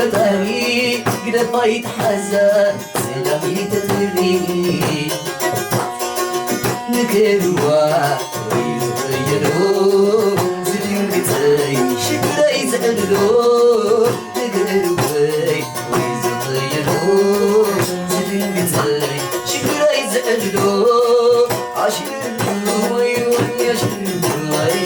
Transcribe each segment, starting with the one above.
ፈጣሪ ግደፋ ይትሓዛ፣ ሰላም ይተትሪ። ንገርዋ ወይ ዝኸየዶ ዝድንግጸይ ሽግረይ ዘዕልሎ። ንገርወይ ወይ ዝኸየዶ ዝድንግጸይ ሽግረይ ዘዕልሎ። ኣሽርወይ ወይ ኣሽርወይ።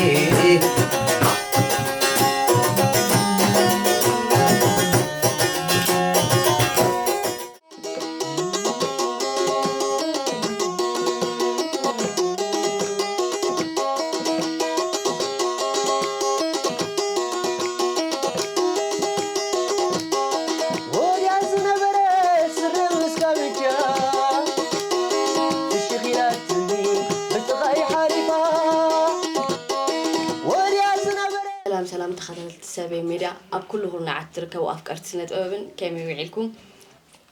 ወዲያ ዝነበረ ስርም እስካብቻ ትሽኺላትኒ ብጥቓይ ሓሊፋ። ወዲያ ዝነበረ ሰላም ሰላም ተኸታተልቲ ሰበይ ሜድያ ኣብ ኩሉ ኩርናዓት ትርከቡ ኣፍቀርቲ ስነ ጥበብን ከመይ ውዒልኩም?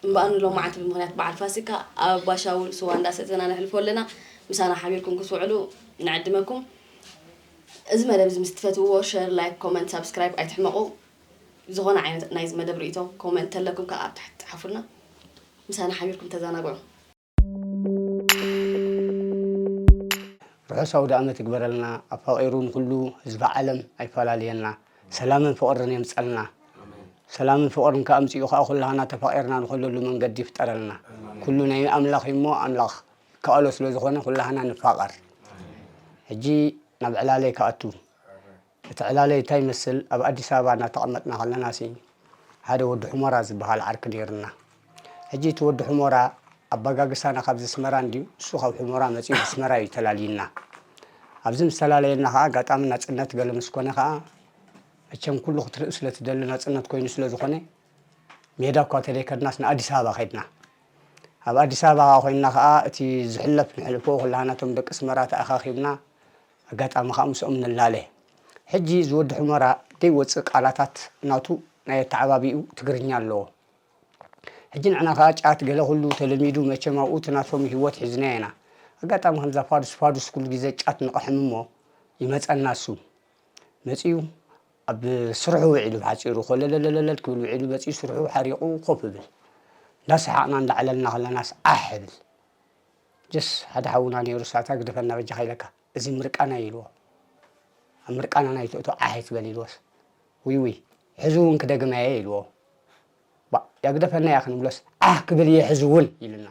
እምበኣር ንሎማዓንቲ ብምኽንያት በዓል ፋሲካ ኣብ ባሻውል ስዋ እንዳሰተና ነሕልፎ ኣለና። ምሳና ሓቢርኩም ክትውዕሉ ንዕድመኩም። እዚ መደብ እዚ ምስ ትፈትውዎ ሸር፣ ላይክ፣ ኮመንት፣ ሳብስክራይብ ኣይትሕመቑ። ዝኾነ ዓይነት ናይዚ መደብ ርእይቶ ኮመንት ተለኩም ከዓ ኣብ ታሕቲ ጸሓፉልና። ምሳና ሓቢርኩም ተዘናግዑ። ርሑስ ኣውደ ኣመት ይግበረልና። ኣፋቒሩ ንኹሉ ህዝቢ ዓለም ኣይፈላልየና። ሰላምን ፍቕርን የምጸልና። ሰላምን ፍቕርን ከኣ ኣምጺኡ ከኣ ኩላህና ተፋቒርና ንኸደሉ መንገዲ ይፍጠረልና። ኩሉ ናይ ኣምላኽ እዩ እሞ ኣምላኽ ይከኣሎ ስለ ዝኾነ ኩላህና ንፋቐር። ሕጂ ናብ ዕላለይ ክኣቱ። እቲ ዕላለይ እንታይ ይመስል? ኣብ ኣዲስ ኣበባ እናተቐመጥና ከለናሲ ሓደ ወዲ ሑመራ ዝበሃል ዓርኪ ነይሩና። ሕጂ እቲ ወዲ ሑመራ ኣባጋግሳና ካብዚ ኣስመራ እንድዩ፣ እሱ ካብ ሑመራ መጺኡ ኣስመራ እዩ ተላልዩና። ኣብዚ ምስ ተላለየና ከኣ ኣጋጣሚ ናጽነት ገለ ምስ ኮነ ከኣ መቸም ኩሉ ክትርኢ ስለ ትደሊ ናጽነት ኮይኑ ስለ ዝኾነ ሜዳ እኳ ተደይከድናስ ንኣዲስ ኣበባ ከድና። ኣብ ኣዲስ ኣበባ ኮይንና ከኣ እቲ ዝሕለፍ ንሕልፎ ኩላህና እቶም ደቂ ኣስመራ ተኣኻኺብና ኣጋጣሚ ከኣ ምስኦም ንላለ። ሕጂ እዚ ወዲ ሑመራ ደይወጽእ ቃላታት ናቱ ናይ ኣተዓባቢኡ ትግርኛ ኣለዎ። ሕጂ ንዕና ከኣ ጫት ገለ ኩሉ ተለሚዱ መቸም ኣብኡ እቲ ናቶም ህይወት ሒዝናዮ ኢና። ኣጋጣሚ ከምዛ ፋዱስ ፋዱስ ኩሉ ግዜ ጫት ንቐሕም እሞ ይመጸና እሱ። መጺኡ ኣብ ስርሑ ውዒሉ ብሓጺሩ ኮለለለለል ክብል ውዒሉ መጺኡ ስርሑ ሓሪቑ ኮፍ ይብል። እንዳሰሓቕና እንዳዕለልና ከለናስ ዓሕ ይብል። ጀስ ሓደ ሓውና ነይሩ ሳታ ግደፈና በጃኻ ኢለካ። እዚ ምርቃና ኢልዎ። ኣብ ምርቃና ናይ ትእቶ ዓሕ ኣይትበል ኢልዎስ። ውይ ውይ ሕዚ እውን ክደግማ እየ ኢልዎ። ባ ያግደፈና እያ ክንብሎስ ዓሕ ክብል እየ ሕዚ እውን ኢሉና።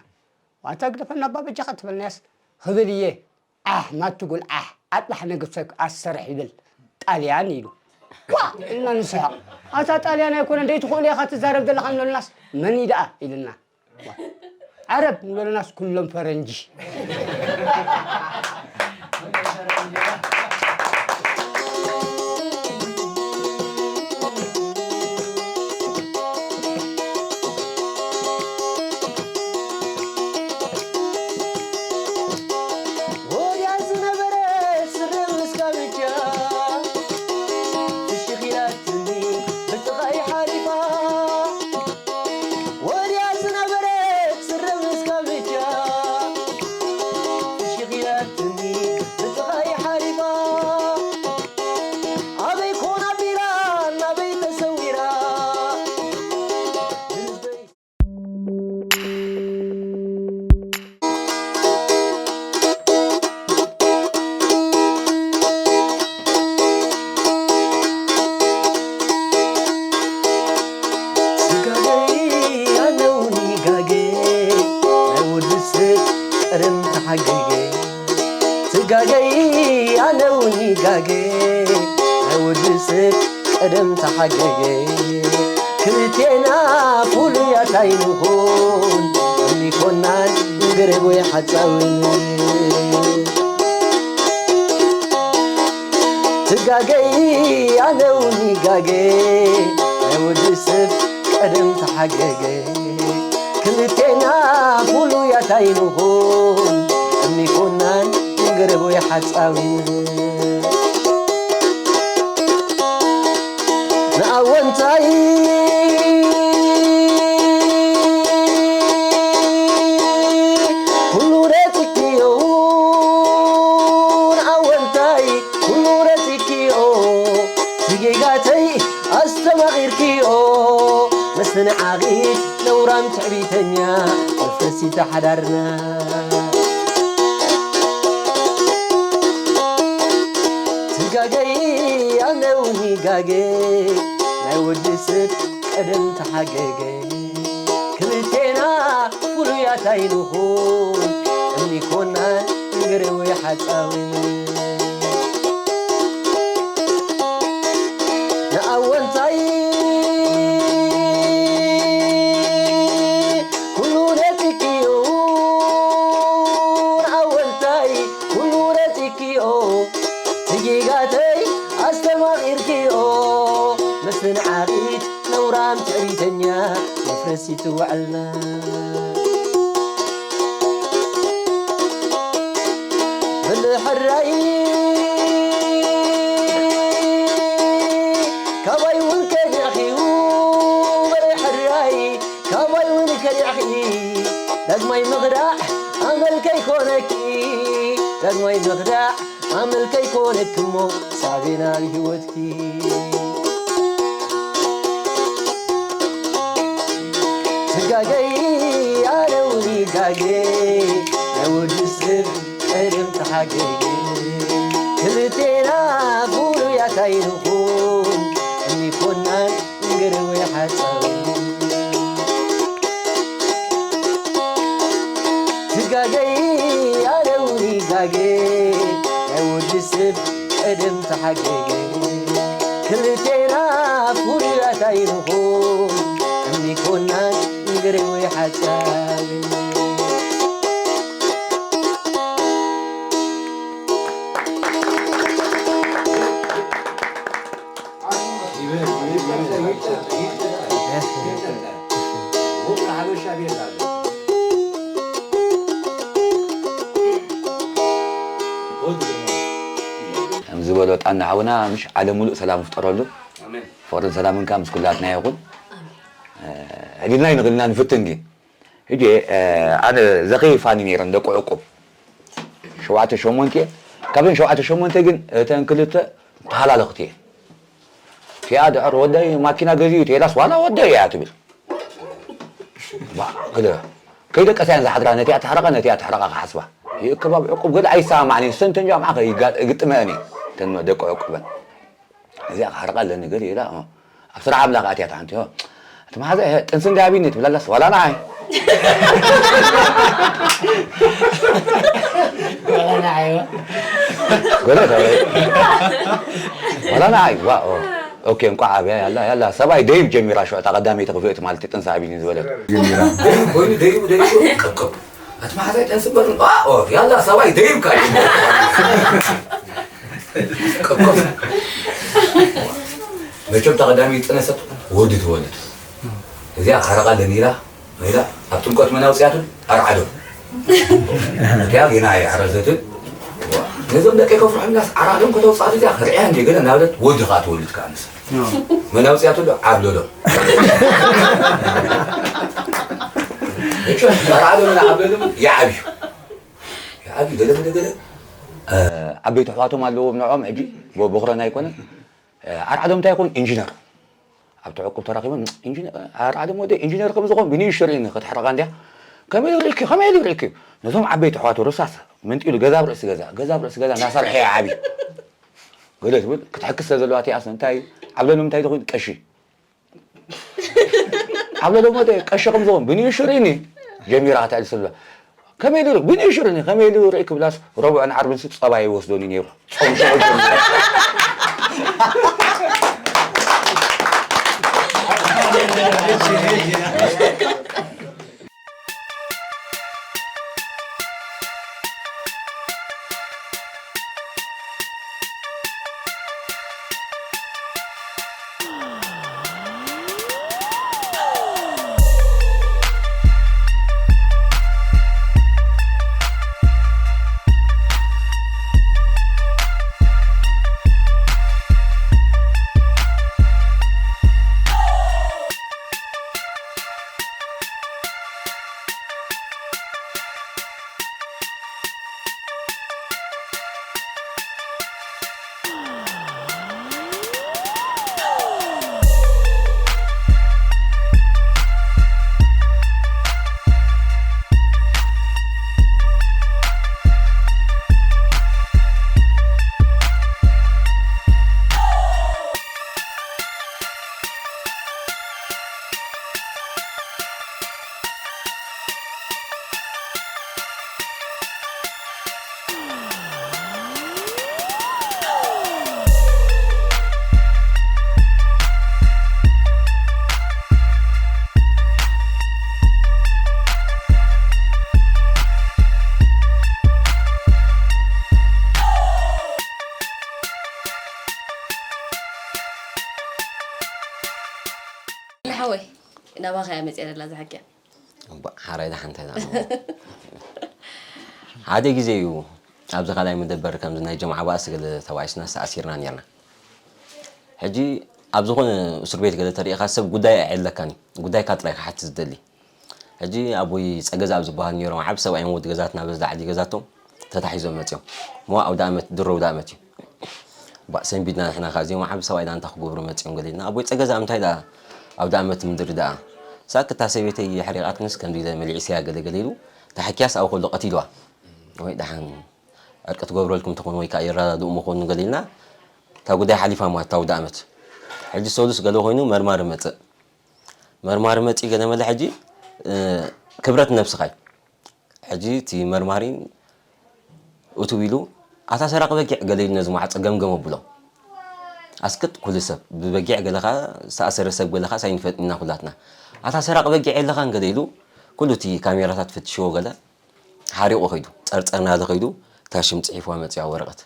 ዋንታ ግደፈና እባ በጃኻ ትበልናያስ ክብል እየ። ዓሕ ማትጉል ዓሕ ኣጥላሕ ነግብሰክ ኣሰርሕ ይብል ጣልያን ኢሉ። ኳ ኢልና ንስሕቕ። ኣታ ጣልያን ኣይኮነን ደይ ትኽእሉ ኢኻ ትዛረብ ዘለኻ እንበልናስ መን እዩ ደኣ ኢልና። ዓረብ እንበልናስ ኩሎም ፈረንጂ። ወዲያ ዝነበረ ስርም እስካብቻ ትሽኺላትኒ ብጥቓይ ሓሊፋ። ወዲያ ዝነበረ ስርም እስካብቻ ትሽኺላትኒ ብጥቓይ ሓሊፋ። ኣበይ ኮን ኣቢላ ናበይ ተሰዊራ? ስጋገይ ኣነውን ይጋገ ናይ ወዲ ሰብ ቀደም ተሓገገ። ትጋገይ ኣነውን ይጋገ ናይ ወዲ ሰብ ቀደም ተሓገገ። ክልቴና ፍሉያት ኣይንኹን እሚኮናን ገረብ ወይ ሓጻውን። ትጋገይ ኣነውን ይጋገ ናይ ወዲ ሰብ ቀደም ተሓገገ። ክልቴና ፍሉያት ኣይንኹን እሚኮናን ገረብ ወይ ሓጻውን። ንኣወንታይ ኩሉ ረጺክዮ፣ ንኣወንታይ ኩሉ ረጺክዮ፣ ንጌጋተይ ኣስተማቒርክዮ፣ ንዓቒት ነውራም ትዕቢተኛ መፍረሲታ ሓዳርና። ትጋገይ ኣነ እውን ይጋገ ናይ ወዲ ሰብ ቀደም ተሓገገ። ክልቴና ፍሉያት ኣይንኹን እምኒ ኮና ንገረወይ ሓጻዊን። ንኣወንታይ ኩሉ ነጺክዮ፣ ንኣወንታይ ኩሉ ነጺክዮ፣ ትጊጋተይ ኣስተማቒርክዮ፣ መስተንዓቒት ነውራም ትዕቢተኛ መፍረሲት ውዕልና። በሊ ሕራይ ካባይ እውን ከዲዕኺ፣ በሊ ሕራይ ካባይ እውን ከዲዕኺ፣ ዳግማይ ምኽዳዕ ኣመል ከይኮነኪ፣ ዳግማይ ምኽዳዕ ኣመል ከይኮነኪ እሞ ሳዕቤን ኣብ ህይወትኪ። ትጋገይ ኣነ እውን ይጋገ ናይ ወዲ ሰብ ቀደም ተሓገገ። ክልቴና ፍሉያት ኣይንኹን እምኒ ኮናን ገረወይ ሓጻዊ። ትጋገይ ኣነ እውን ይጋገ ናይ ወዲ ሰብ ቀደም ተሓገገ። ክልቴና ፍሉያት ኣይንኹን እምኒ ኮናን ገረወይ ሓጻዊ። ከም ዝበሎ ጣና ሓውና ምሽ ዓለም ሙሉእ ሰላም ይፍጠረሉ። ኣሜን። ፍቕርን ሰላምን ከኣ ምስ ኩላትና ይኹን። ኣሜን። ዕሊልና ይንኽልና ንፍትን ግን ሕጂ ኣነ ዘኺፋኒ ነይረን ደቂ ዕቁብ ሸውዓተ ሸሞንተ እየን። ካብዘን ሸውዓተ ሸሞንተ ግን እተን ክልተ ተሃላለኽቲ እየን። እቲኣ ድሕር ወደይ ማኪና ገዚኡ ተይላስ ዋላ ወደይ እያ ትብል። ባ- ክለ- ከይደቀሳ እየን ዝሓድራ፣ ነቲኣ ተሕረቐ ነቲኣ ተሕረቐ ክሓስባ ይእክባ። ዕቁብ ገለ ኣይሰማማዕን እየን። ሰንተን ጃምዓ ይግጥመአን እየን እተን ደቂ ዕቁበን። እዚኣ ክሓርቃ ኣለኒ ገለ ኢላ ኣብ ስራሕ ኣምላኽ ኣትያ። ሓንቲ እቲ መሓዛ ጥንሲ እንዳቢኒ ትብላላስ ዋላ ንዓይ ዋላ ንዓይ ዋ። ገለ ተበይ ዋላ ንዓይ ዋ። ኦኬ፣ እንቋዕ ኣብያ ያላ ያላ ሰብኣይ ደይብ ጀሚራ ሽዑ እታ ቀዳመይቲ ክፍእቲ ማለት ጥንሲ ኣቢኒ ዝበለት። ጀሚራ። ደይብ ኮይኑ ደይቡ ደይቡ ቀብቀብ ኣቲ መሓዛይ ጠንስበርን ኦ ያላ ሰብኣይ ደይብካ እዩ። ቀብቀብ። መቸም ተቐዳሚ ይጠነሰት ወዲ ትወልድ። እዚኣ ሓረቓ ለኒራ ሜዳ ኣብ ጥምቀት መናውፅያቱ ኣርዓዶ እዚኣ ጌና ኣይዓረዘትን። ነዞም ደቂ ከፍርሑላስ ዓራዶም ከተውፅኣት እዚኣ ክርዕያ እንደ ገለ እናበለት ወዲ ከዓ ትወልድ ከዓ ንሳ መናውፅያቱ ዶ ዓብለሎ መቸም ኣርዓዶም እና ዓብለሎም ይዓብዩ። ይዓብዩ ገለ ገለ ገለ ዓበይቲ ኣሕዋቶም ኣለዎም ንዖም ሕጂ ቦ- ቦኽረና ኣይኮነን። ኣርዓዶም እንታይ ይኹን ኢንጂነር ኣብቲ ዕቁብ ተራኺቦም ኢንጂነር ኣርዓዶም ወደ ኢንጂነር ከም ዝኾን ብንእሽቶ ርኢኒ ክትሕረቓ እንዲያ። ከመይ ኢሉ ርኢኪ ከመይ ኢሉ ርኢኪ ነዞም ዓበይቲ ኣሕዋቱ ርሳስ መንጢሉ ገዛ ኣብ ርእሲ ገዛ ገዛ ኣብ ርእሲ ገዛ እናሰርሐ ይዓብዩ። ገለ ትብል ክትሕክስ ስለ ዘለዋ እቲኣስ እንታይ ዓብለሎም እንታይ ዝኾን ቀሺ ዓብለ ደሞ ቀሺ ከም ዝኸውን ብንእሽርኒ ጀሚራ ክትዕል ስለ ከመይ ኢሉ ብንእሽርኒ ከመይ ኢሉ ርኢ ክብላስ ረቡዕን ዓርብን ስ ጸባ ይወስዶኒ ነይሩ ጾም ሽዑ ጀሚሩ ናባኻ እያ መፅያ ዘላ ዝሓቅያ። እባ ሓራይ ደሓን እንታይ ደኣ እሞ። ሓደ ግዜ እዩ ኣብዚ ካልኣይ መደበር ከምዚ ናይ ጀምዓ ባእሲ ገለ ተባኢስና ተኣሲርና ነርና። ሕጂ ኣብ ዝኾነ እስር ቤት ገለ ተሪኢኻ ሰብ ጉዳይ ኣየዕለካን እዩ። ጉዳይካ ጥራይ ክሓትት ዝደሊ። ሕጂ ኣቦይ ፀገዛብ ዝበሃሉ ነይሮም ዓቢ ሰብኣይ ወዲ ገዛትና በዚ ላዕሊ ገዛቶም ተታሒዞም መፅዮም። እሞ ኣውደ ኣመት ድሮ ኣውደ ኣመት እዩ። ባእ ሰንቢድና ንሕና ካብ እዚኦም ዓቢ ሰብኣይ ደኣ እንታይ ክገብሩ መጺኦም ገለ ኢልና ኣቦይ ጸገዛ እንታይ ደኣ ኣብ ደኣመት ምድሪ ደኣ ሳክ እታ ሰበይተይ የሕሪቓትንስ ከምዚ ኢለ መሊዒሰያ ገለ ገለ ኢሉ ተሓኪያስ ኣብኡ ከሎ ቀቲልዋ ወይ ደሓን ዕርቂ ትገብረልኩም ትኾኑ ወይ ከዓ የረዳድኡ ምኾኑ ገለ ኢልና እታ ጉዳይ ሓሊፋ ማለት እታ ኣውደኣመት ሕጂ ሰሉስ ገለ ኮይኑ መርማሪ መጽእ መርማሪ መጺኡ ገለ መለ ሕጂ ክብረት ነብስኻ እዩ ሕጂ እቲ መርማሪ እትው ኢሉ ኣታ ሰራቂ በጊዕ ገለ ኢሉ ነዚ ማዕፀ ገምገም ኣብሎ ኣስክት ኩሉ ሰብ ብበጊዕ ገለኻ ዝተኣሰረ ሰብ ገለኻስ ኣይንፈልጥን ኢና ኩላትና ኣታ ሰራቂ በጊዕ የለኻን ገለ ኢሉ ኩሉ እቲ ካሜራታት ፈትሽዎ ገለ ሓሪቑ ከይዱ ፀርፀር ናለ ከይዱ እታ ሽም ፅሒፍዋ መፂኣ ወረቐት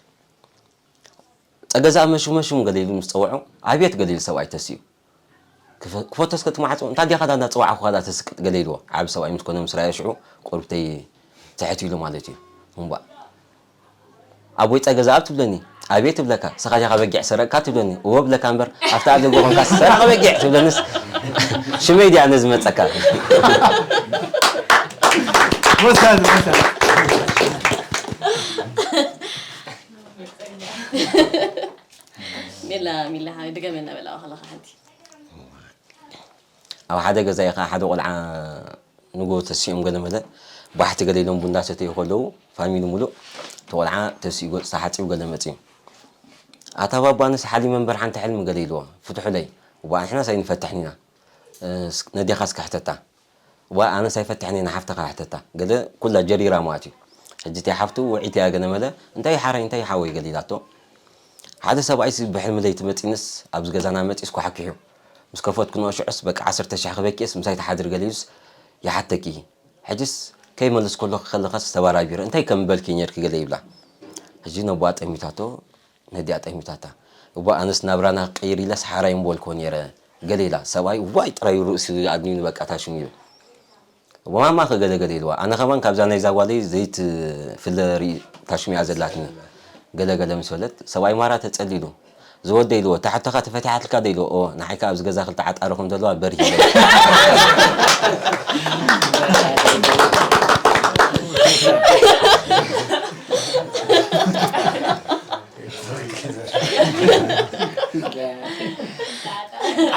ፀገዛ መሹ መሹም ገለ ኢሉ ምስ ፀውዖ ኣቤት ገለ ኢሉ ሰብኣይ ተሲኡ ክፈቶ እስከ እቲ ማዕፆ እንታይ ዲኻ ዳ እንዳፀዋዕኩኻ ዳ ተስቅጥ ገለ ኢልዎ ዓብ ሰብኣይ ምስ ኮነ ምስ ረኣዮ ሽዑ ቁርብተይ ትሕት ኢሉ ማለት እዩ እምባ ኣቦይ ፀገዛ ኣብ ትብለኒ ኣቤት እብለካ ስኻ ዲኻ በጊዕ ሰረቅካ ትብለኒ እወ እብለካ እምበር ኣብታ ኣብ ደገ ኮንካ ሰራቂ በጊዕ ትብለንስ ሽመይ ዲያ ነዚ መፀካ ወሳኒ ወሳኒ ሚላ ሚላ ድገመና በላ ከለካ ሓንቲ ኣብ ሓደ ገዛ ኢኻ ሓደ ቆልዓ ንጎ ተሲኦም ገለመለ ባሕቲ ገለ ኢሎም ቡንዳ ሰተዩ ከለዉ ፋሚሊ ሙሉእ እቲ ቆልዓ ተሲኡ ገፁ ተሓፂቡ ገለ መፂኡ ኣታ ባባ ኣነስ ሓሊመ እምበር ሓንቲ ሕልሚ ገለ ኢልዎ ፍትሑለይ እባ ንሕናስ ኣይንፈትሕን ኢና ነዴኻስ ክሕተታ እዋ ኣነስ ኣይፈትሕን እየ ንሓፍትኻ ሕተታ ገለ ኩላ ጀሪራ ማለት እዩ ሕጂ እቲኣ ሓፍቱ ውዒት እያ ገለ መለ እንታይ ሓራይ እንታይ ሓወይ ገለ ኢላቶ ሓደ ሰብኣይሲ ብሕልሚ ለይቲ መፂንስ ኣብዚ ገዛና መፂስ ኳሓኪሑ ምስ ከፈትኩ ንኦ ሽዑስ በቃ ዓሰርተ ሽሕ ክበኪስ ምሳይ ትሓድሪ ገለ ኢሉስ ይሓተኪ ሕጅስ ከይመለስኩ ከለኹ ከለኻስ ተባራቢረ እንታይ ከም በልኪ ነርኪ ገለ ይብላ ሕጂ ነቦኣ ጠሚታቶ ነዲኣ ጠሚታታ እዋ ኣነስ ናብራና ክቅይር ኢለስ ሓራይ ምበልኮ ነይረ ገለ ኢላ ሰብኣይ ዋይ ጥራይ ርእሱ ኣድንዩኒ በቃ ታሽሙ ይብል ማማ ከ ገለ ገለ ኢልዋ ኣነ ከማን ካብዛ ናይዛ ጓለይ ዘይትፍለ ርኢ ታሽሚኣ ዘላትኒ ገለ ገለ ምስ በለት ሰብኣይ ማራ ተጸሊሉ ዝወደ ኢልዎ እታ ሕቶኻ ተፈቲሓትልካ ዶ ኢልዎ ኦ ንዓይ ከ ኣብዚ ገዛ ክልተ ዓጣሪ ከም ዘለዋ በርሂ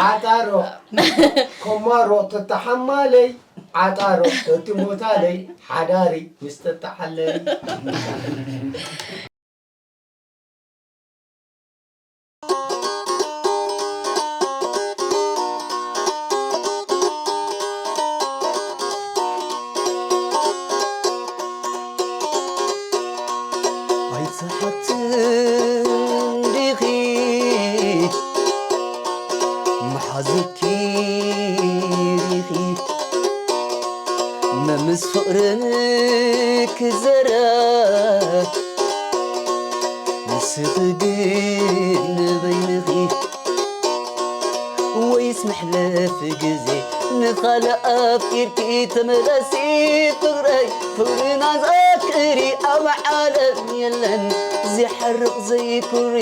ዓጣሮ ኮማሮ ተተሓማለይ ዓጣሮ ተትሞታለይ ሓዳሪ ምስ ተተሓለይ ኣይትሓትን ዲኺ መሓዙኪ ዲኺ መምስ ፍቕርን ክዘረ ንስኺ ግን ንበይንኺ ወይስ መሕለፊ ግዜ ንኻልእ ኣፍቂርኪ ተመለሲ ፍቕረይ ፍቕርና ዘክሪ ኣብ ዓለም የለን ዝሓርቕ ዘይኩሪ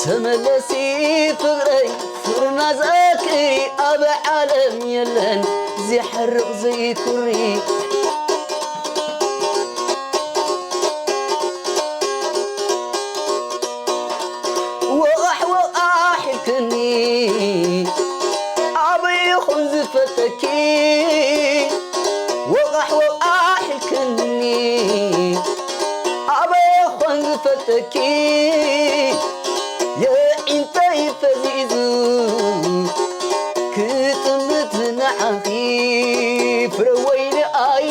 ተመለሲ ፍቕረይ ፍቕርና ዘክሪ ኣብ ዓለም የለን ዝሓርቕ ዘይኩሪ ወቓሕ ወቓሕ ኢልክኒ ኣበይ ይኹን ዝፈልጠኪ ወቓሕ ወቓሕ ኢልክኒ ኣበይ ይኹን ዝፈልጠኪ የዒንተይ ፈዚዙ ክጥምት ንዓኺ ፍረ ወይኒ ኣይ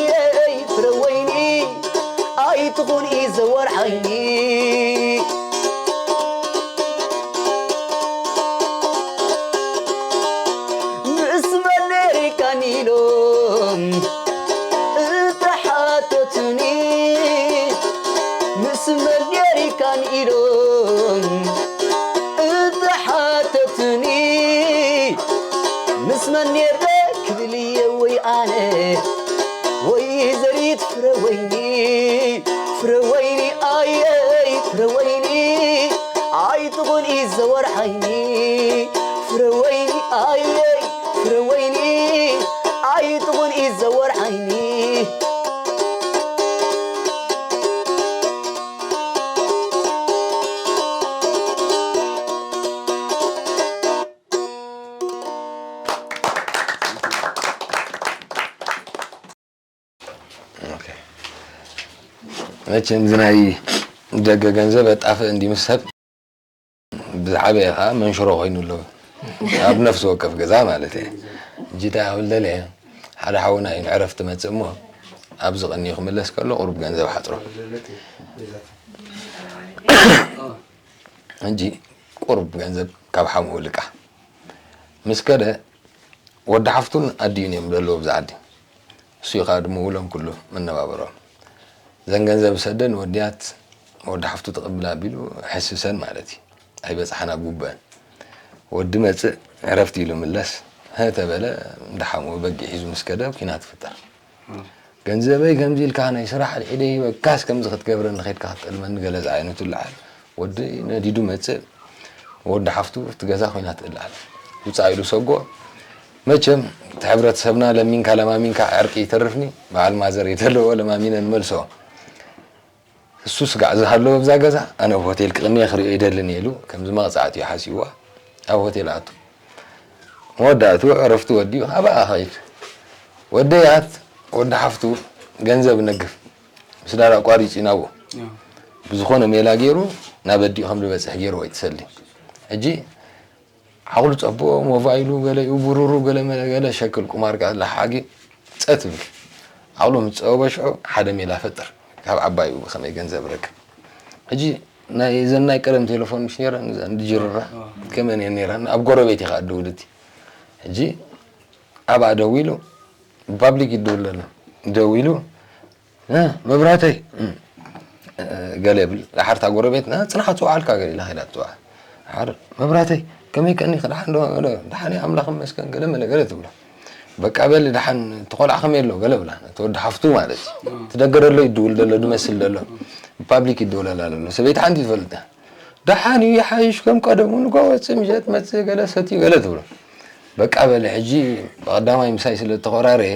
ኔረ ክብል እየ ወይ ኣነ ወይ ዘሪት ፍረ ወይኒ ፍረ ወይኒ ኣየይ ፍረ ወይኒ ኣይጥቑን ይዘወር ዓይኒ ፍረ ወይኒ ኣየይ ፍረ ወይኒ ኣይጥቑን ይዘወር ዓይኒ መቸም ዝናይ ደገ ገንዘብ ኣጣፍእ እንዲ ምስ ሰብ ብዝዓበየ ከዓ መንሽሮ ኮይኑ ኣሎ ኣብ ነፍሲ ወከፍ ገዛ ማለት እየ እጅታ ያብል ደለ ሓደ ሓውና እዩ ንዕረፍቲ መፅእ እሞ ኣብዚ ቀኒዩ ክምለስ ከሎ ቁሩብ ገንዘብ ሓፅሮ ሕጂ ቁሩብ ገንዘብ ካብ ሓምኡ ልቃሕ ምስ ከደ ወዲ ሓፍቱን ኣዲኡን እዮም ዘለዉ ኣብዚ ዓዲ። እሱ እዩ ከዓ ድምውሎም ኩሉ መነባበሮም። እዘን ገንዘብ ዝሰደን ወዲያት ወዲ ሓፍቱ ትቕብል ኣቢሉ ሕስሰን ማለት እዩ። ኣይበፅሓን ኣብ ጉበአን። ወዲ መፅእ ዕረፍቲ ኢሉ ምለስ። ህተበለ እንዳሓምኡ በጊዕ ሒዙ ምስ ከደ ኩናት ትፍጠር። ገንዘበይ ከምዚ ኢልካ ናይ ስራሕ ኢደይ በካስ ከምዚ ክትገብረኒ ከድካ ክትጠልመኒ ገለ ዝዓይነቱ ይለዓል ወዲ ነዲዱ መፅእ ወዲ ሓፍቱ እቲ ገዛ ኮይና ትእልዓል ውፃእ ኢሉ ሰጎ መቸም እቲ ሕብረተሰብና ለሚንካ ለማሚንካ ዕርቂ ይተርፍኒ በዓል ማዘር የተለዎ ለማሚነ ንመልሶ እሱ ስጋዕ ዝሃለዎ ኣብዛ ገዛ ኣነ ኣብ ሆቴል ክቕንየ ክሪኦ ይደልን ኢሉ ከምዚ መቕፃዕቲ እዩ ሓሲብዋ ኣብ ሆቴል ኣቱ መወዳእቱ ዕረፍቱ ወዲኡ ኣባኣ ኸይድ ወደያት ወዲ ሓፍቱ ገንዘብ ነግፍ ምስ ዳር ኣቋሪፂ ናብኡ ብዝኾነ ሜላ ገይሩ ናብ ኣዲኡ ከም ዝበፅሕ ገይሩ ወይ ትሰሊ ሕጂ ዓቕሉ ፀቦ ሞባይሉ ገለ እዩ ብሩሩ ገለ መለ ገለ ሸክል ቁማር ከኣ ለሓጊ ጸት ይብል ዓቕሉ ምስ ጸበበ ሽዑ ሓደ ሜላ ፈጥር ካብ ዓባዩ ብኸመይ ገንዘብ ረክብ ሕጂ ናይ እዘን ናይ ቀደም ቴሌፎን ምሽ ነይረን እዘን ድጅርራ ከመን እየን ነይረን ኣብ ጎረቤት ኢኻ ኣደውልቲ ሕጂ ኣብኣ ደዊሉ ፓብሊክ ይደውል ኣሎ ደዊሉ መብራህተይ ገለ ይብል። ደሓር እታ ጎረቤት ጽንሓ ትጽውዓልካ ገለ ኢላ ከይዳ ትጽውዓ። ደሓር መብራህተይ ከመይ ከኒኺ ደሓን ዶ? ገለ ደሓን እየ ኣምላኽ ይመስገን ገለ መለ ገለ ትብሎ። በቃ በሊ ደሓን እቲ ቆልዓ ከመይ ኣሎ ገለ ብላ። እቲ ወዲ ሓፍቱ ማለት እዩ። እቲ ደገ ደሎ ይድውል ደሎ ድመስል ደሎ። ብፓብሊክ ይድውለላ ደሎ። ሰበይቲ ሓንቲ ትፈልጥ እያ። ደሓን እዩ ይሓይሽ ከም ቀደሙ ንጎ ወጽእ ምሸት መጽእ ገለ ሰትዩ ገለ ትብሎ። በቃ በሊ ሕጂ ብቐዳማይ ምሳይ ስለ እተኾራረየ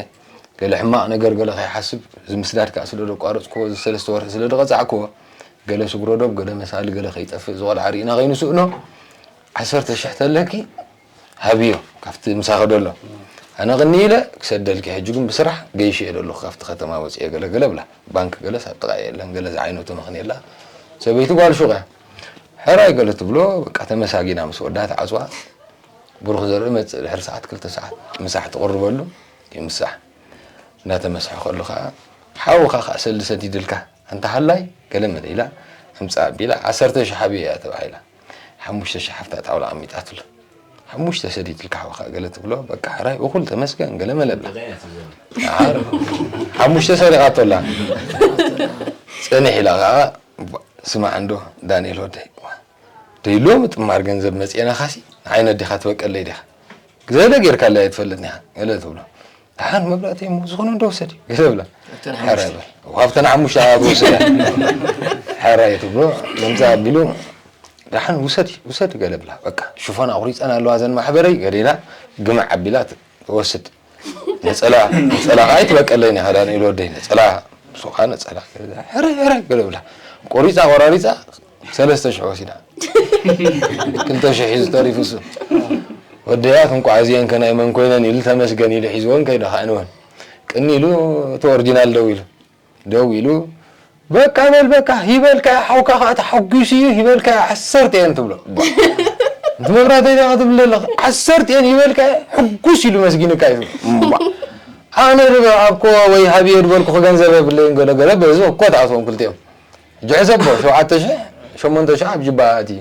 ገለ ሕማቕ ነገር ገለ ከይሓስብ እዚ ምስዳድ ከዓ ስለ ደቋረፅክዎ እዚ ሰለስተ ወርሒ ስለ ደቐፃዕክዎ ገለ ስግሮ ዶብ ገለ መሳሊ ገለ ከይጠፍእ እዚ ቆልዓ ርኢና ከይንስእኖ ዓሰርተ ሽሕ ተለኪ ሃብዮ ካብቲ ምሳኺ ደሎ ኣነ ቅኒ ኢለ ክሰደልኪ ሕጂ ግን ብስራሕ ገይሽ እየ ደለኹ ካብቲ ከተማ ወፅየ ገለ ገለ ብላ ባንክ ገለስ ኣብ ጥቓ የለን ገለ ዝዓይነቱ መኽን የላ ሰበይቲ ጓል ሹቕ እያ ሕራይ ገለ ትብሎ በቃ ተመሳጊና ምስ ወዳ ተዓፅዋ ብሩኽ ዘርኢ መፅእ ድሕሪ ሰዓት ክልተ ሰዓት ምሳሕ ትቕርበሉ ይምሳሕ እናተመስሐ ከሎ ከዓ ሓውኻ ከዓ ሰልዲ ሰዲድልካ ኣንታ ሃላይ ገለ መለ ኢላ ኣምፅኣ ኣቢላ ዓሰርተ ሺሕ ሃብዮ እያ ተባሂላ ሓሙሽተ ሺሕ ሓፍታ ጣውላ ኣሚጣትሉ ሓሙሽተ ሰዲድልካ ሓውኻ ገለ ትብሎ በቃ ሕራይ እኹል ተመስገን ገለ መለ ብላ ሓሙሽተ ሰሪቓቶላ ፅንሕ ኢላ ከዓ ስማዕ እንዶ ዳንኤል ወደይ ደይሎ ምጥማር ገንዘብ መፅኤና ካሲ ንዓይ ነዴኻ ትበቀለይ ዲኻ ዘለ ጌርካለይ ኣይትፈልጥን ኢኻ ገለ ትብሎ ደሓን መብራእተይ እሞ ዝኾነ እንዶ ውሰድ ገለ ብላ ሓራይ በል ኣብተን ሓሙሽተ ኣባብ ወሰዳ ሓራይ ትብሎ መምፃ ኣቢሉ ደሓን ውሰድ ውሰድ ገለ ብላ በቃ ሽፎን ኣቑሪፀን ኣለዋ ዘን ማሕበረይ ገለ ኢላ ግምዕ ኣቢላ ትወስድ ነፀላ ነፀላ ከዓ ኣይትበቀለይን ኢኻ ዳንኤል ወደይ ነፀላ ንሱ ከዓ ነፀላ ሕረ ሕረ ገለ ብላ ቆሪፃ ቆራሪፃ ሰለስተ ሽሕ ወሲዳ ክልተ ሽሕ እዩ ዝተሪፉ እሱ ወደያት እንቋዕ እዚአን ከናይ መን ኮይነን ኢሉ ተመስገን ኢሉ ሒዝወን ከይደ ከዓ ንወን ቅኒ ኢሉ እቲ ኦሪጂናል ደው ኢሉ ደው ኢሉ በቃ በል በቃ ሂበልካ ሓውካ ከዓ ተሓጒሱ እዩ ሂበልካ ዓሰርተ እየን ትብሎ እቲ መብራህተይ ዲኻ ትብል ዘለኻ ዓሰርተ እየን ሂበልካ ሕጉስ ኢሉ መስጊንካ እዩ ኣነ ኣብ ኮ ወይ ሃብየ ዝበልኩ ገንዘብ የብለይን ገለ ገለ በዚ እኮ ተኣትዎም ክልቲኦም ሕጂ ሕሰቦ ሸውዓተ ሽሕ ሸሞንተ ሽሕ ኣብ ጅባ ኣትዩ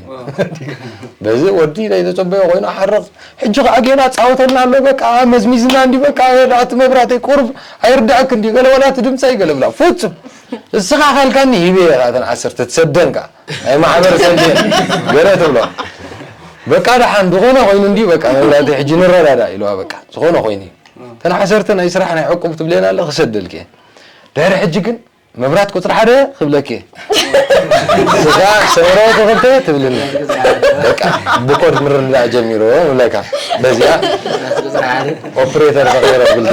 በዚ ወዲ ናይ ተጸበዮ ኮይኑ ሓርቕ ሕጂ ከዓ ጌና ጻወተልና ኣሎ በቃ መዝሚዝና እንዲ በቃ እቲ መብራህተይ ቁርብ ኣይርዳእክ እንዲ ገለ ወላ እቲ ድምፀ ይገለ ብላ ፍጹም እስኻ ካልካኒ ሂበ እየ እተን ዓሰርተ ትሰደን ከዓ ናይ ማሕበር ሰልዲ ገለ ትብሎ በቃ ደሓን ዝኾነ ኮይኑ እንዲ በቃ መብራህቲ ሕጂ ንረዳዳ ኢልዋ በቃ ዝኾነ ኮይኑ እዩ። ተን ዓሰርተ ናይ ስራሕ ናይ ዕቁብ ትብለና ኣለ ክሰደልክ እየ። ድሕሪ ሕጂ ግን መብራት ቁፅሪ ሓደ ክብለክ እየ። ስጋ ሰብራዊ ተኸልተ ትብልኒ። በቃ ብኮድ ምርዳእ ጀሚሩ ብለካ በዚኣ ኦፕሬተር ተቐይረ ብልተ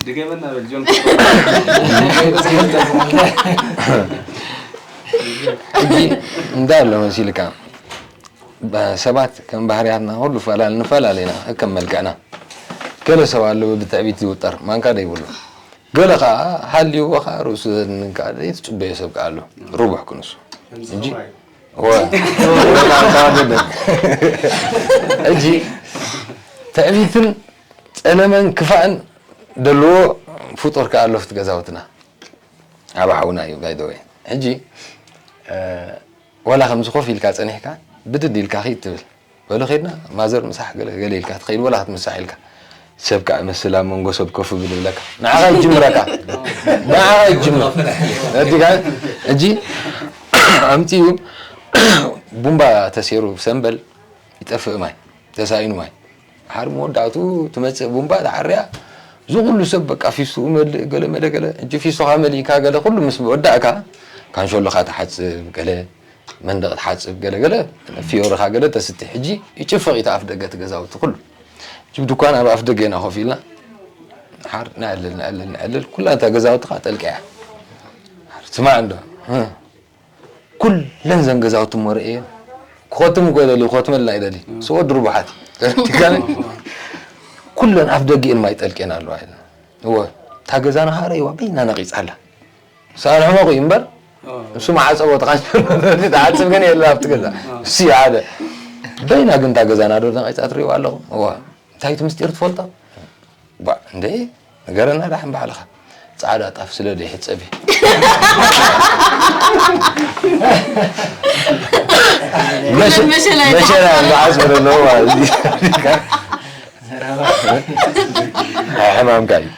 ድገመና በል ጆን። ሕጂ እንታይ ኣሎ መሲልካ ሰባት ከም ባህርያትና ኩሉ ፈላለ ንፈላለ ኢና ከም መልክዕና ገለ ሰብ ኣሎ ብትዕቢት ዝውጠር ማንካ ደይብሉ ገለ ከዓ ሃልይዎ ከዓ ርእሱ ዘድንን ከዓ ዘይትፅበዮ ሰብ ከዓ ኣሎ ርቡሕ ክንሱ እንጂ ሕጂ ትዕቢትን ፀለመን ክፋእን ደልዎ ፍጡር ከዓ ኣሎ ኣብቲ ገዛውትና ዓብ ሓውና እዩ ባይደወይ ሕጂ ወላ ከምዚ ኮፍ ኢልካ ፀኒሕካ ብድድ ኢልካ ኺድ ትብል በሉ ኺድና ማዘር ምሳሕ ገለ ገለ ኢልካ ትኸይድ ወላ ክትምሳሕ ኢልካ ሰብ ከዓ መስል ኣብ መንጎ ሰብ ኮፍ ብል ይብለካ ንዓኻ ይጅምረካ ንዓኻ ይጅምር እዲጋ እጂ ኣምፅኡ ቡምባ ተሴሩ ሰንበል ይጠፍእ ማይ ተሳኢኑ ማይ ሓር መወዳእቱ ትመፅእ ቡምባ ተዓርያ እዚ ኩሉ ሰብ በቃ ፊሱ መልእ ገለ መለ ገለ እጂ ፊሱኻ መሊእካ ገለ ኩሉ ምስ ወዳእካ ካንሸሎኻ ትሓፅብ ገለ መንደቕ ትሓፅብ ገለ ገለ ፊዮርኻ ገለ ተስትይ ሕጂ ይጭፍቕ ኢታ ኣፍ ደገ እቲ ገዛውቲ ኩሉ ጅብ ድኳን ኣብ ኣፍ ደገ ኢና ኮፍ ኢልና ሓር ነዕልል ነዕልል ነዕልል ኩላ እታ ገዛውትኻ ጠልቀያ ስማዕ እንዶ ኩለን ዘን ገዛውቲ እሞ ርእየን ክኸትም እኮ ይደሊ ክኸትመልና ይደሊ ስወድ ርቡሓት ኩለን ኣፍ ደጊእን ማይ ጠልቄን ኣለዋ እወ እታ ገዛና ሃረይዋ በይና ነቒፃ ኣላ ሳንሕመቑ እዩ እምበር እሱ መዓፀቦ ተኻንሸሎ ተዓፅብ ግን የለ ኣብቲ ገዛ እሱ ሓደ በይና ግን እታ ገዛና ዶ ነቒፃ ትሪእዋ ኣለኹም እዋ እንታይ እቲ ምስጢር ትፈልጦ ባ እንዴ ንገረና ዳሕን ባዕልኻ ፃዕዳ ጣፍ ስለ ደይ ሕፀቢ መሸላ በዓል ስለ ኣለዎ ማለት እዩ ሕማምካ እዩ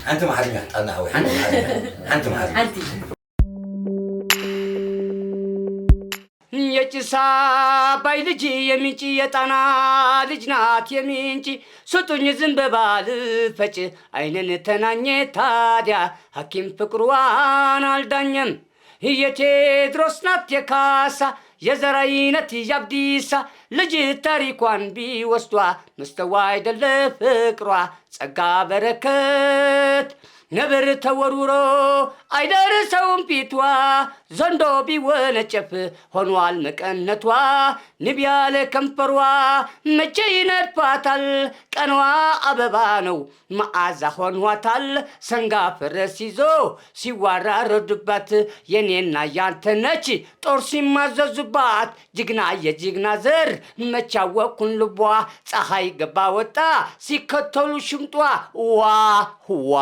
ሓንቲ መሓዝኛ ጣና ወይ ሓንቲ መሓዝኛ ሓንቲ መሓዝኛ የጭስ አባይ ልጅ የምንጭ የጣና ልጅ ናት የምንጭ ስጡኝ ዝንበባ ልፈጭ አይንን ተናኘ ታዲያ ሐኪም ፍቅሯን አልዳኘም የቴድሮስ ናት የካሳ የዘራይነት ያብዲሳ ልጅ ታሪኳን ቢወስዷ መስተዋይ ደለ ፍቅሯ ጸጋ በረከት ነብር ተወርውሮ አይደርሰውም ፊቷ ዘንዶ ቢወነጨፍ ሆኗል መቀነቷ ንብ ያለ ከንፈሯ መቼ ይነድፋታል ቀንዋ አበባ ነው መዓዛ ሆኗታል ሰንጋ ፈረስ ይዞ ሲዋራረድባት የኔና ያንተ ነች ጦር ሲማዘዙባት ጅግና የጅግና ዘር መቻወኩን ልቧ ፀሐይ ገባ ወጣ ሲከተሉ ሽምጧ ዋ ዋ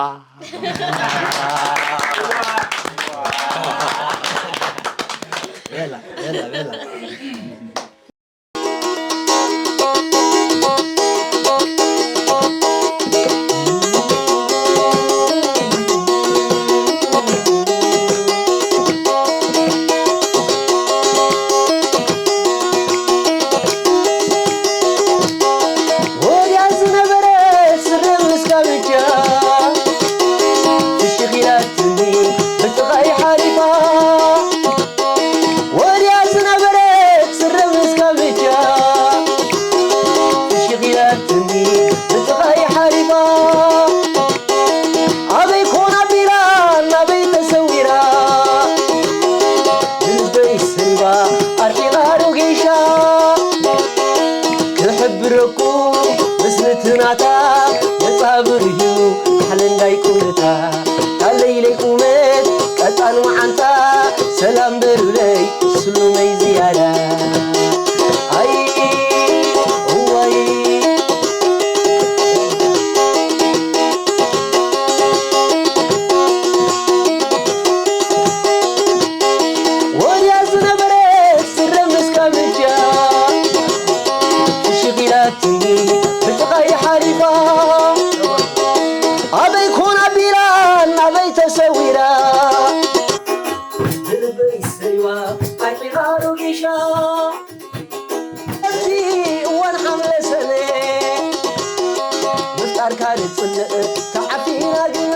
ብረኩ ምስልትናታ መጻብር እዩ ሓለንዳይ ቁምታ ካለይለይ ቁመት ቀጣን መዓንታ ሰላም በሉለይ ስሉመይ ዝያዳ ኣይ እዋይ ወድያ ዝነበረት ስረ ምስ ካምጃ ትሽኺላትኒ ብጥቓይ ሓሊፋ ኣርካ ንጽልእ ተዓፊና ግመ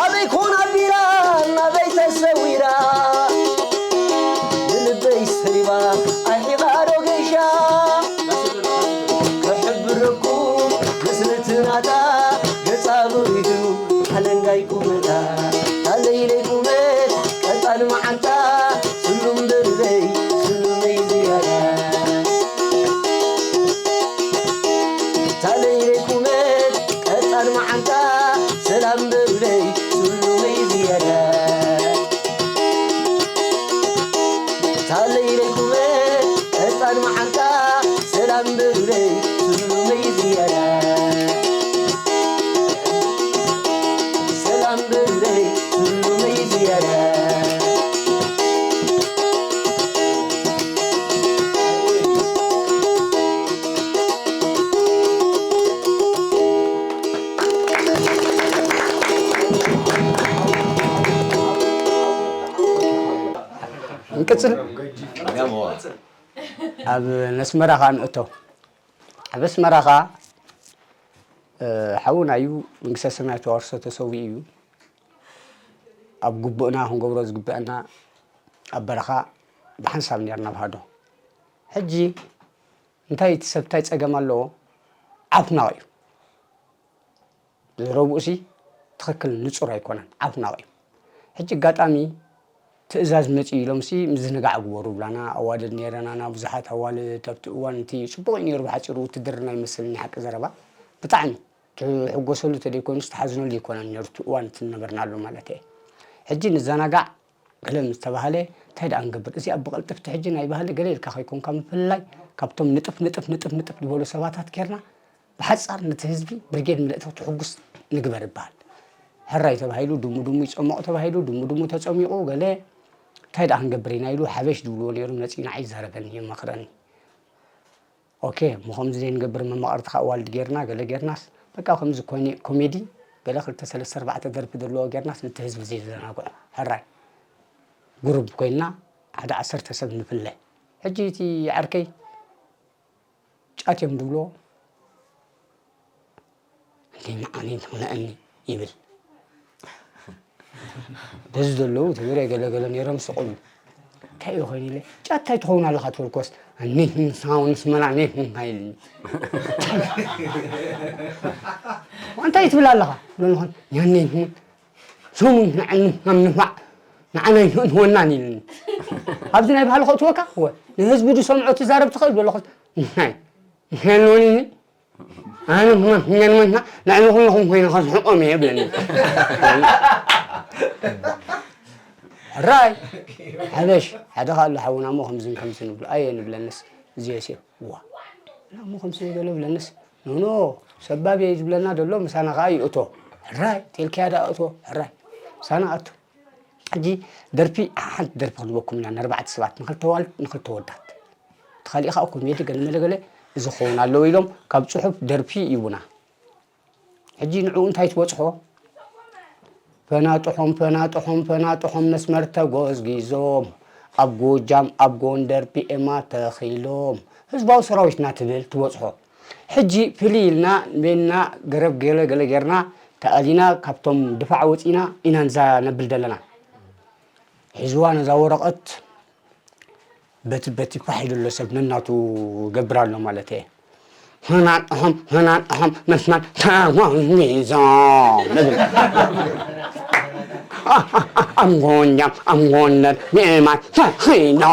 ኣበይ ኮን ኣቢላ ናበይ ተሰዊራ ብልበይ ሰሪባ ኣሒቓ ዶ ገይሻ ክሕብረኩ ምስልትናታ ገጻ ብሪዱ ሓለንጋይ ቁመታ ኣለይለይ ቁመት ቀጣን መዓንታ ስሉም ብርበይ ስሉመይ ዝያዳ ታለይለይ ቁመት ቀጣን መዓንታ ሰላም ብርበይ ስሉመይ ዝያዳ ታለይለይ ቁመት ቀጣን መዓንታ ሰላም ብርበይ ስሉመይ ዝያዳ ሰላም ብርበይ ስሉመይ ዝያዳ ንቅጽል። ኣብ ነስመራ ኸዓ ንእቶ። ኣብ ኣስመራ ኸዓ ሓውና እዩ፣ መንግስተ ሰማያት ተዋርሶ ተሰዊኡ እዩ። ኣብ ግቡእና ክንገብሮ ዝግበአና ኣብ በረኻ ብሓንሳብ ነርና ኣብ ሃዶ። ሕጂ እንታይ እቲ ሰብ እንታይ ጸገም ኣለዎ? ዓፍናቕ እዩ። ዘረብኡሲ ትኽክል ንጹር ኣይኮነን፣ ዓፍናቕ እዩ። ሕጂ ኣጋጣሚ ትእዛዝ መጺኡ ኢሎምሲ ምዝንጋዕ ግበሩ ብላና፣ ኣዋልድ ነይረናና፣ ብዙሓት ኣዋልድ ኣብቲ እዋን እቲ ጽቡቕ እዩ ነይሩ፣ ብሓጺሩ ውትድርና ይመስለኒ ሓቂ ዘረባ ብጣዕሚ ትሕጎሰሉ ተደይኮይኑስ ትሓዝነሉ ኣይኮነን ነይሩ፣ እቲ እዋን እቲ ዝነበርናሉ ማለት እየ። ሕጂ ንዘናጋዕ ገለ ምስ ተባህለ እንታይ ደኣ ንገብር፣ እዚኣ ብቕልጥፍቲ ሕጂ ናይ ባህሊ ገለ ኢልካ ከይኮንካ ምፍልላይ ካብቶም ንጥፍ ንጥፍ ንጥፍ ንጥፍ ዝበሉ ሰባታት ጌርና ብሓጻር ነቲ ህዝቢ ብርጌድ ምልእቲ ክትሕጉስ ንግበር ይበሃል። ሕራይ ተባሂሉ ድሙ ድሙ ይጸሞቕ ተባሂሉ ድሙ ድሙ ተጸሚቑ ገለ እንታይ ደኣ ክንገብር ኢና ኢሉ ሓበሽ ዝብልዎ ነይሩ መጺኡ ንዓይ ይዛረበኒ የማኽረኒ። ኦኬ እሞ ከምዚ ዘይንገብር መማቕርቲ ከዓ ዋልድ ጌርና ገለ ጌርናስ በቃ ከምዚ ኮሜዲ ገለ ክልተ ሰለስተ ኣርባዕተ ደርፊ ዘለዎ ጌርናስ ነቲ ህዝቢ ዘይዘናግዖ ሕራይ ጉሩብ ኮይንና ሓደ ዓሰርተ ሰብ ንፍለ። ሕጂ እቲ ዓርከይ ጫት እዮም ዝብልዎ። እንዴ ንዓነይ ትኽነአኒ ይብል። በዚ ዘለዉ ትግረ ገለገለ ነይሮም ስቕ ኢሉ እንታይ እዩ ኮይኑ ኢለ ጫት እንታይ ትኸውን ኣለኻ ትበልኮስ ኒት ንስኻ ንስመና ኒት ንስኻ ኢልኒ። እንታይ ትብል ኣለኻ? ለንኾን ኛኔት ሰሙን ንዓኒ ናብ ንፋዕ ንዓናይ ንወናን ኢልኒ። ኣብዚ ናይ ባህሊ ከእትወካ ወ ንህዝቢ ድሰምዖ ትዛረብ ትኽእል በለኹስ ናይ ንሄኖኒ ኣነ ንመንመንና ንዕሚ ኩልኹም ኮይነ ከስሕቆም እየ ብለኒ። ሕራይ ሓበሽ ሓደ ካሉ ሓውና እሞ ከምዝን ከምዝን ንብሎ ኣየ ንብለንስ እዚዮ ሴ ዋ እና እሞ ከምዚ ገለ ብለንስ ኖኖ ሰባብ እየ ዝብለና ዘሎ ምሳና ከዓ ይእቶ። ሕራይ ቴልኪያ ዳ እቶ ሕራይ ምሳና ኣቶ። ሕጂ ደርፊ ሓንቲ ደርፊ ክንበኩም ኢና ንኣርባዕተ ሰባት ንክልተ ኣዋልድ ንክልተ ወዳት ተኻሊእኻ ኮሜዲ ገለ መለ ገለ እዚ ክኸውን ኣለዎ ኢሎም ካብ ፅሑፍ ደርፊ ይቡና። ሕጂ ንዕኡ እንታይ ትበፅሖ? ፈናጥሖም ፈናጥሖም ፈናጥሖም መስመር ተጎዝጊዞም ኣብ ጎጃም ኣብ ጎንደር ፒኤማ ተኺሎም ህዝባዊ ሰራዊትና ትብል ትበፅሖ። ሕጂ ፍልይ ኢልና ቤና ገረብ ገለ ገለ ጌርና ተኣሊና ካብቶም ድፋዕ ወፂና ኢና ንዛ ነብል ዘለና። ሒዝዋ ነዛ ወረቐት በቲ በቲ ፋሕ ኢሉ ኣሎ ሰብ ነናቱ ገብር ኣሎ ማለት እየ። ህናጥሖም ህናጥሖም መስመር ተጎሚዞም እብል። ኣም ጎንጃም ኣም ጎንደር ምእማን ተኺኖም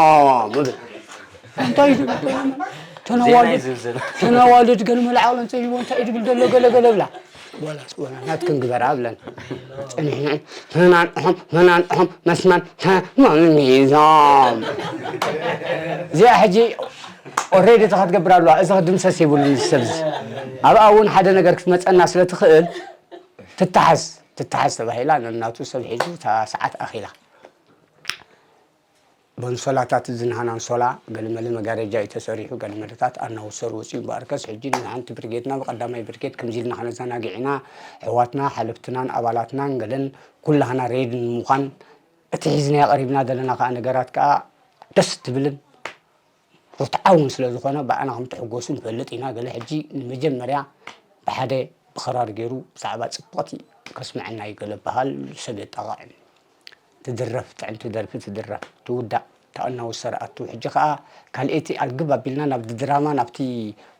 እብል። እንታይ እዩ ዝብል? ተነዋልድ ተነዋልድ ገለ መላዓቕለን ፀቢቦ እንታይ እዩ ዝብል ዘሎ ገለ ገለ ብላ። ወላ ወላ ናትክን ግበራ ብለን ፀኒሕና ተናንሖም ተናንሖም መስመር ተመሚዞም እዚኣ ሕጂ ኦሬዲ እታ ክትገብር ኣለዋ እዚ ክድምሰስ የብሉን እዚ ሰብ እዚ ኣብኣ እውን ሓደ ነገር ክትመፀና ስለ ትኽእል ትተሓዝ ትተሓዝ ተባሂላ ነናቱ ሰብ ሒዙ እታ ሰዓት ኣኺላ በንሶላታት እዚ ናህና ኣንሶላ ገለመለ መጋረጃ እዩ ተሰሪሑ ገለመለታት ኣናውሰር ወፂኡ እምበኣርከስ ሕጂ ንሓንቲ ብርጌድና ብቀዳማይ ብርጌድ ከምዚ ኢልና ከነዘናግዕ ኢና ኣሕዋትና ሓለፍትናን ኣባላትናን ገለን ኩላህና ሬዲ ንምዃን እቲ ሒዝናዮ ቀሪብና ዘለና ከዓ ነገራት ከዓ ደስ ትብልን ርትዓውን ስለ ዝኾነ ብኣና ከም ትሕጎሱ ንፈልጥ ኢና ገለ ሕጂ ንመጀመርያ ብሓደ ብኸራር ገይሩ ብዛዕባ ጽብቕቲ ከስምዐና እዩ ገለ በሃል ሰብ የጣቕዕን። ትድረፍ፣ ጥዕምቲ ደርፊ ትድረፍ፣ ትውዳእ፣ ተኣናዊ ሰራኣቱ። ሕጂ ከኣ ካልኤቲ ኣልግብ ኣቢልና ናብቲ ድራማ፣ ናብቲ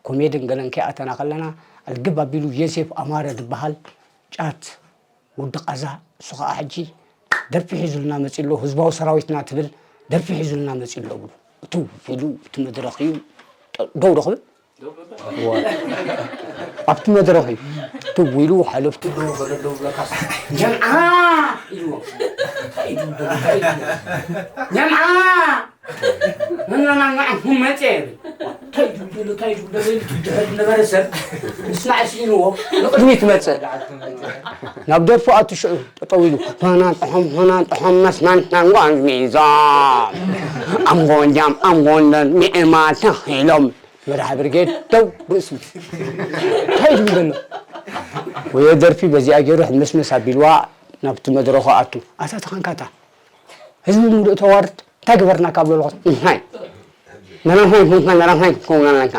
ኮሜድን ገለን ከይኣተና ከለና፣ ኣልግብ ኣቢሉ ዮሴፍ ኣማረ ዝበሃል ጫት ወዲ ቃዛ፣ እሱ ከኣ ሕጂ ደርፊ ሒዙልና መጺኡ ኣሎ፣ ህዝባዊ ሰራዊትና ትብል ደርፊ ሒዙልና መጺኡ ኣሎ ብሉ። እትው ኢሉ እቲ መድረኽ እዩ ጠ-፣ ደው ዶ ክብል? እዋ። ኣብቲ መድረኽ እዩ ትው ኢሉ ሓለፍቱ ደው በለ፣ ደው ብለካስ፣ "ጀምዓ!" ኢልዎ። እንታይ እዩ ደው፣ እንታይ እዩ ደው? "ጀምዓ!" መናናናዕኩም መጽእ ይብል። እንታይ እዩ ደው፣ እንታይ እዩ ደው ኢሉ ድሕር ነበረ ሰብ። ምስማዕ ስኢንዎ ንቕድሚት መጽእ። ናብ ደርፉ ኣቱ ሽዑ ጠጠው ኢሉ፣ "ሃናን ጥሖም፣ ሃናን ጥሖም፣ መስናን ናንጓን ሚዛን። ኣም ጎጃም፣ ኣም ጎንደር፣ ሚእማ ተኺሎም። መርሃ ብርጌድ ደው ርእሱ። እንታይ ድምገና?" ወዮ ደርፊ በዚኣ ገይሩ ሕምስምስ ኣቢልዋ ናብቲ መድረኹ ኣቱ። ኣታ ተኻንካታ። ህዝቢ ምሉእ ተዋርድ፣ እንታይ ገበርናካ ብለልኹ? እንታይ? መራማይ ኮንካ፣ መራማይ ኮንካ ኣለካ።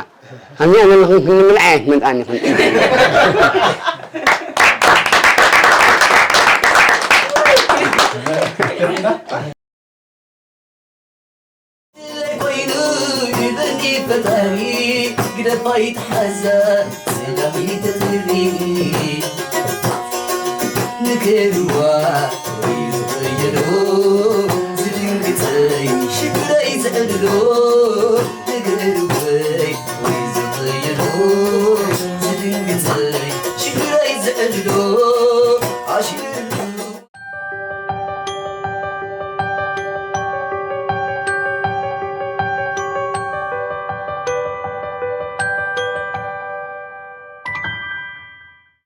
ኣሚያ መለኹም ክንምልዓይ መጣኒ። ኮይኑ ይበኒ ፈጣሪ፣ ግደፋ ይትሓዛ፣ ሰላም ይተትሪ። ንገርዋ ወይ ዝኸየዶ፣ ዝድንግጸይ ሽግረይ ዘዕልሎ። ንገርወይ ወይ ዝኸየዶ፣ ዝድንግጸይ ሽግረይ ዘዕልሎ።